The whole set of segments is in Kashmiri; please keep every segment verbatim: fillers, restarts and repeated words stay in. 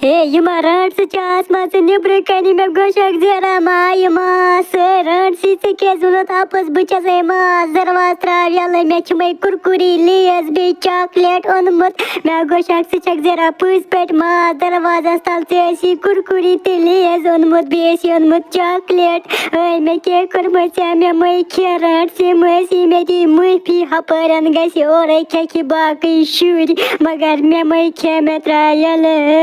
ہے، یِمن رانٛٹسہٕ چھِ آسمژٕ نیٚبرٕ کنہِ، مےٚ گوٚو شک زیرا ما یہِ ماس۔ ہے، رانٛٹسی، ژےٚ کیٛازِ ووٚنُتھ اَپُز؟ بہٕ چھَسے ماس، دروازٕ ترٛاو یَلہٕ، مےٚ چھِمَے کُرکُری، لیز بیٚیہِ چاکلیٹ اوٚنمُت۔ مےٚ گوٚو شک، ژٕ چھَکھ زیرا پٔزۍ پٲٹھۍ ماس۔ دروازَس تَل ژےٚ ٲسی کُرکُری تہٕ لیز اوٚنمُت، بیٚیہِ ٲسی اوٚنمُت چاکلیٹ۔ ہے، مےٚ کیٛاہ کوٚرمُت ژےٚ؟ مےٚ مَے کھےٚ رانٛٹسہِ، مٔنٛزۍ یی مےٚ دی معٲفی، ہُپٲرٮ۪ن گژھِ اورَے کھٮ۪کھِ باقٕے شُرۍ، مگر مےٚ مَے کھےٚ، مےٚ ترٛاو یَلہٕ۔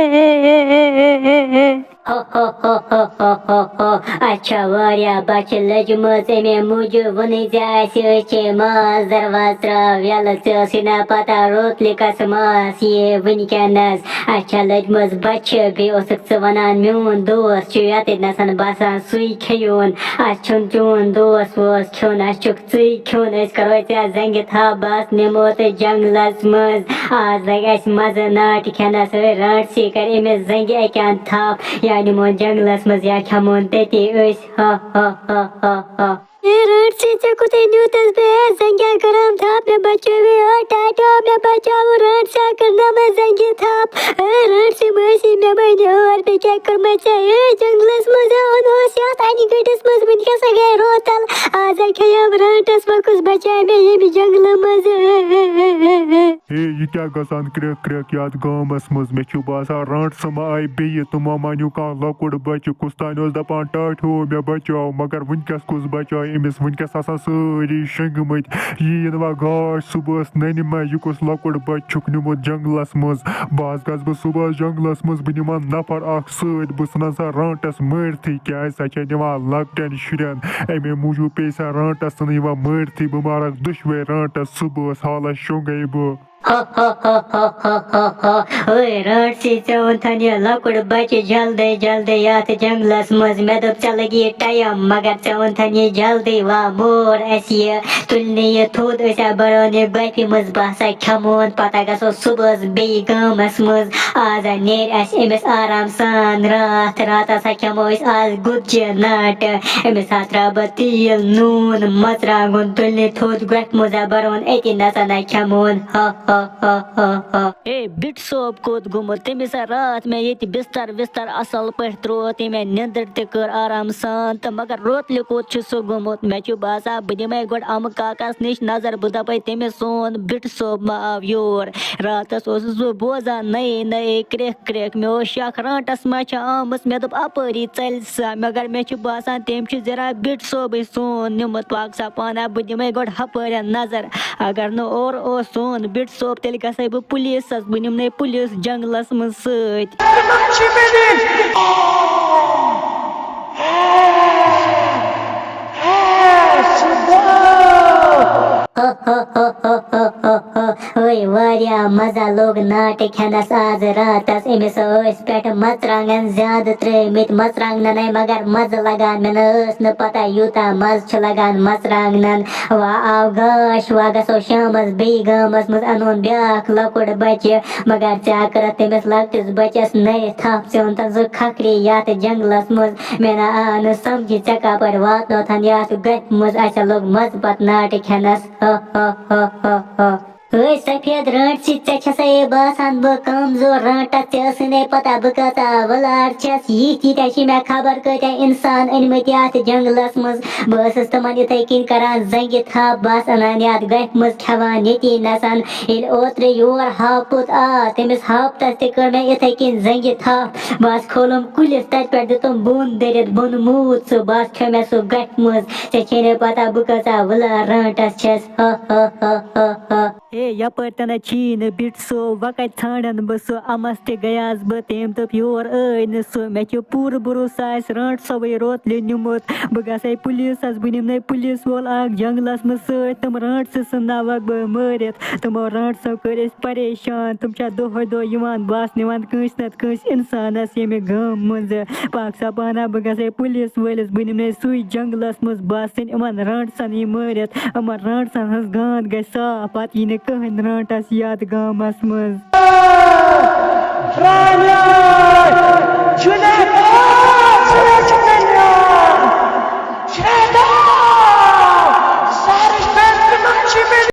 ہو، ہو، ہو، ہو، ہو، ہو، ہو۔ اَسہِ چھےٚ واریاہ بۄچھِ لٔجمٕژ، اَمے موٗجوٗب ووٚنُے ژےٚ اَسہِ، أسۍ چھے ماس۔ دروازٕ ترٛاو یَلہٕ، ژےٚ ٲسٕے نا پَتہ روتلہِ کَس ماس یِیہِ وٕنکٮ۪نَس۔ اَسہِ چھےٚ لٔجمٕژ بۄچھِ، بیٚیہِ اوسُکھ ژٕ وَنان، میون دوس چھُ یَتٮ۪تھ نَسَن بَسان، سُے کھیٚیون۔ اَسہِ چھُنہٕ چون دوس ووس کھیوٚن، اَسہِ چھُکھ ژٕے کھیوٚن۔ أسۍ کَرو ژےٚ زَنٛگہِ تھپھ، بَس نِمو تہٕ جنٛگلَس منٛز۔ آز لَگہِ اَسہِ مَزٕ ناٹہِ کھٮ۪نَس۔ ہے، رانٛٹسی، کَر أمِس زَنٛگہِ اَکہِ اَنٛد تھپھ، یا نِمون جنٛگلَس منٛز، یا کھٮ۪مون تٔتی أسۍ۔ ہا، ہا، ہا، ہا، ہا۔ ہے، رانٛٹسی، ژےٚ کوٚتَے نیوٗتَس بہٕ؟ ہے، زَنٛگہِ اَکھ گرم تھپھ، مےٚ بچٲوٕے۔ او ٹاٹا، مےٚ بچاو، رانٛٹسیا کٔرنٲومَے زَنٛگہِ تھپھ۔ ہے، رانٛٹسی مٲسی، مےٚ مٲنۍ یور، مےٚ کیٛاہ کوٚرمَے ژےٚ؟ ہے، جنٛگلَس منٛز، ہے، اوٚنہوس یَتھ اَنہِ گٔٹِس منٛز، وٕنکٮ۪س گٔے روتَل۔ آز ہا کھیٚیَم رانٛٹَس، وۄنۍ کُس بچایہِ مےٚ ییٚمہِ جنٛگلہٕ منٛز؟ ہے، یہِ کیٛاہ گژھان کرٛٮ۪کھ کرٛٮ۪کھ یَتھ گامَس منٛز؟ مےٚ چھُ باسان، رانٛٹسہٕ ما آیہِ بیٚیہِ، تِمو ما نیوٗ کانٛہہ لۄکُٹ بَچہٕ؟ کُس تانۍ اوس دَپان، ٹاٹھیو، مےٚ بچاو، مگر وٕنکٮ۪س کُس بچاو أمِس؟ وٕنکٮ۪س آسان سٲری شۄنٛگمٕتۍ۔ یی یِنہٕ وۄنۍ گاش صُبحَس نَنہِ ما، یہِ کُس لۄکُٹ بَچہٕ چھُکھ نیوٗمُت جنٛگلَس منٛز؟ بہٕ حظ گژھٕ بہٕ صُبحَس جنٛگلَس منٛز، بہٕ نِمَن نفر اَکھ سۭتۍ، بہٕ ژھٕنَن سا رانٛٹَس مٲرتھٕے، کیٛازِ سۄ چھےٚ نِوان لۄکٹٮ۪ن شُرٮ۪ن، اَمے موٗجوٗب پیٚیہِ سۄ رانٛٹَس ژھٕنٕنۍ یِوان مٲرتھٕے۔ بہٕ مارَکھ دۄشوَے رانٛٹَس صُبحَس، حالَس شۄنٛگَے بہٕ۔ ہا ہا ہا ہا ہا ہا ہا۔ اوے رانٛٹسی، ژےٚ ووٚنتھن یہِ لۄکُٹ بچہِ جلدی جلدی یتھ جنگلس منٛز۔ مےٚ دوٚپ ژےٚ لگی ٹایم، مگر ژےٚ ووٚنتھن یہِ جلدی۔ وا مور، اسہِ یہِ تُلنہٕ یہِ تھوٚد، أسۍ ہا برو نہٕ گۄپھِ منٛز، بہٕ ہسا کھٮ۪مون، پتہٕ گژھو صُبحس بیٚیہِ گامس منٛز۔ آز ہا نیرِ اسہِ أمِس آرام سان راتھ، راتس ہا کھٮ۪مو أسۍ آز گُتجہِ ناٹہٕ۔ أمِس ہا ترٛاوٕ بہٕ تیٖل، نوٗن، مرژٕوانٛگُن تُلنہٕ تھوٚد گۄپھِ منٛز ہا برون، أتی نسا نہ کھٮ۪مون۔ ہا ہا ہا ہا ہا۔ اے بِٹ صٲب کوٚت گوٚمُت؟ تٔمِس ہا راتھ مےٚ ییٚتہِ بِستَر وِستَر اَصٕل پٲٹھۍ ترٛوو، تٔمۍ مےٚ نیٚنٛدٕر تہِ کٔر آرام سان، تہٕ مگر روتلہِ کوٚت چھُ سُہ گوٚمُت؟ مےٚ چھُ باسان، بہٕ دِمَے گۄڈٕ اَمہٕ کاکَس نِش نظر، بہٕ دَپَے تٔمِس، سون بِٹ صٲب ما آو یور؟ راتَس اوسُس بہٕ بوزان نَیے نَیے کرٛٮ۪کھ کرٛٮ۪کھ، مےٚ اوس شَک رانٛٹَس ما چھِ آمٕژ، مےٚ دوٚپ، اَپٲری ژَلہِ سا، مگر مےٚ چھُ باسان، تٔمۍ چھُ زِرا بِٹ صٲبٕے سون نیُمُت۔ پاک سا پانہ، بہٕ دِمَے گۄڈٕ ہَپٲرٮ۪ن نظر۔ اگر نہٕ اورٕ اوس سون بِٹ صٲب، تیٚلہِ گژھَے بہٕ پُلیٖسَس، بہٕ نِمنَے پُلیٖس جنٛگلَس منٛز سۭتۍ۔ ہے، واریاہ مَزٕ لوٚگ ناٹہٕ کھٮ۪نَس آز راتَس۔ أمِس ٲسۍ پٮ۪ٹھٕ مَرژٕوانٛگَن زیادٕ ترٛٲومٕتۍ، مَرژٕوانٛگنَن آے مگر مَزٕ لَگان۔ مےٚ نہ ٲس نہٕ پَتہ یوٗتاہ مَزٕ چھُ لَگان مَرژٕوانٛگنَن۔ وا آو گاش، وا گژھو شامَس بیٚیہِ گامَس منٛز، اَنون بیٛاکھ لۄکُٹ بَچہِ۔ مگر ژےٚ کٔرٕتھ تٔمِس لۄکٹِس بَچَس نَرِ تھپھ، ژےٚ اوٚنتھَن سُہ کھکھرے یَتھ جنٛگلَس منٛز۔ مےٚ نہ آو نہٕ سَمجھی ژےٚ کَپٲرۍ واتنوتھَن یَتھ گۄپھِ منٛز۔ اَسہِ لوٚگ مَزٕ پَتہٕ ناٹہٕ کھٮ۪نَس۔ ہا ہا ہا ہا ہا۔ ہے سفید رانٛٹسی، ژےٚ چھَسا یے باسان بہٕ کمزور رانٛٹس؟ ژےٚ ٲسٕے نے پتہ بہٕ کۭژاہ وٕلار چھَس۔ یِتھۍ ییٖتیٛاہ چھِ مےٚ خبر کۭتیٛاہ اِنسان أنۍمٕتۍ یَتھ جنٛگلَس منٛز۔ بہٕ ٲسٕس تِمَن یِتھَے کٔنۍ کَران زَنٛگہِ تھپھ، بَس اَنان یَتھ گۄپھِ منٛز کھٮ۪وان ییٚتی نَسَن۔ ییٚلہِ اوترٕ یور ہاپُت آو، تٔمِس ہاپتَس تہِ کٔر مےٚ یِتھَے کٔنۍ زَنٛگہِ تھپھ۔ بَس کھولُم کُلِس، تَتہِ پٮ۪ٹھ دیُتُم بۄن دٔرِتھ، بۄنہٕ موٗد سُہ۔ بَس کھیوٚو مےٚ سُہ گۄپھِ منٛز۔ ژےٚ چھے نے پتہ بہٕ کۭژاہ وٕلار رانٛٹس چھَس۔ ہا ہا ہا ہا ہا۔ ہے، یپٲرۍ تہِ نہ چھی نہٕ بِٹ صٲب، وۄنۍ کتہِ ژھانڈن بہٕ سُہ؟ امس تہِ گٔیاس بہٕ، تٔمۍ دوٚپ یور ٲے نہٕ سُہ۔ مےٚ چھُ پوٗرٕ بروسہٕ آسہِ رانٛٹہٕ صٲبٕے روتلہِ نیوٗمُت۔ بہٕ گژھے پُلیٖسس، بہٕ نِمہٕ نے پُلیٖس وول اکھ جنٛگلس منٛز سۭتۍ، تِم رانٛٹہٕ سٕے ژھٕنناوکھ بہٕ مٲرِتھ۔ تِمو رانٛٹہٕ صٲب کٔرۍ أسۍ پریشان، تِم چھا دۄہے دۄہ یِوان بس نِوان کٲنٛسہِ نتہٕ کٲنٛسہِ اِنسانس ییٚمہِ گامہٕ منٛزٕ۔ پاک سا پانہ، بہٕ گژھے پُلیٖس وٲلِس، بہٕ نِمہٕ نے سُے جنٛگلس منٛز، بس ژھٕنۍ یِمن رانٛٹہٕ سن یہِ مٲرِتھ۔ یِمن رانٛٹسن ہٕنٛز گانٛد گژھِ صاف، پتہٕ یی نہٕ کٕہٕنۍ رانٛٹس یتھ گامس منٛز۔